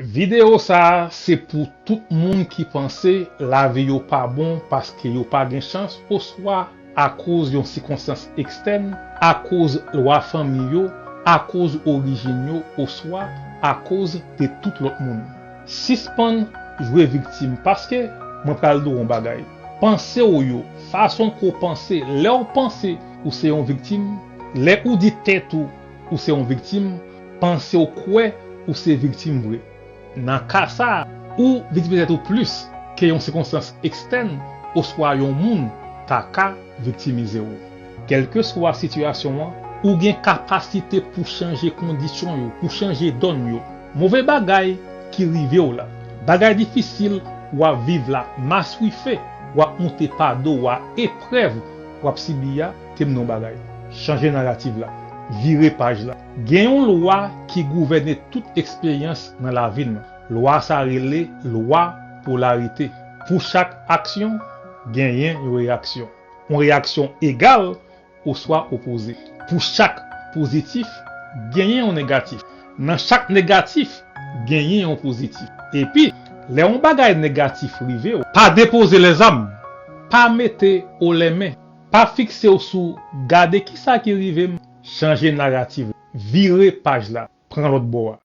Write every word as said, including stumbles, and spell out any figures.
Videyo sa a se pou tout moun ki panse lavi yo pa bon paske yo pa gen chans oswa akoz yon sikonstans ekstèn, akoz lwa fanmi yo, akoz orijin yo oswa akoz de tout lòt moun. Sispann jwe viktim paske mwen pral di w yon bagay. Panse w yo, fason ke w panse, lè w panse ou se yon viktim, lè ou di tèt ou ou se yon viktim, panse w kwè ou se viktim vre. Nan ka sa a, ou viktimize tèt ou plis ke yon sikonstans ekstèn oswa yon moun ta ka viktimize w. Kèlkeswa sitiyasyon an, ou gen kapasite pou chanje kondisyon yo, pou chanje dòn yo. Move bagay ki rive w la, bagay difisil w ap viv la, maswife w ap moute pado a, eprèv w ap sibi a, te mennen yon bagay. Chanje naratif la, vire paj la. Gen yon lwa ki gouvène tout eksperyans nan lavi n. Lwa sa a rele lwa polarite. Pou chak aksyon, genyen yon reyaksyon. Yon reyaksyon egal oswa opoze. Pou chak pozitif, genyen yon negatif. Nan chak negatif, genyen yon pozitif. Epi, lè yon bagay negatif rive w, pa depoze lèzam, pa mete o lèmen, pa fikse w sou gade kisa ki rive m, chanje naratif, vire paj la, pran lòt bò a.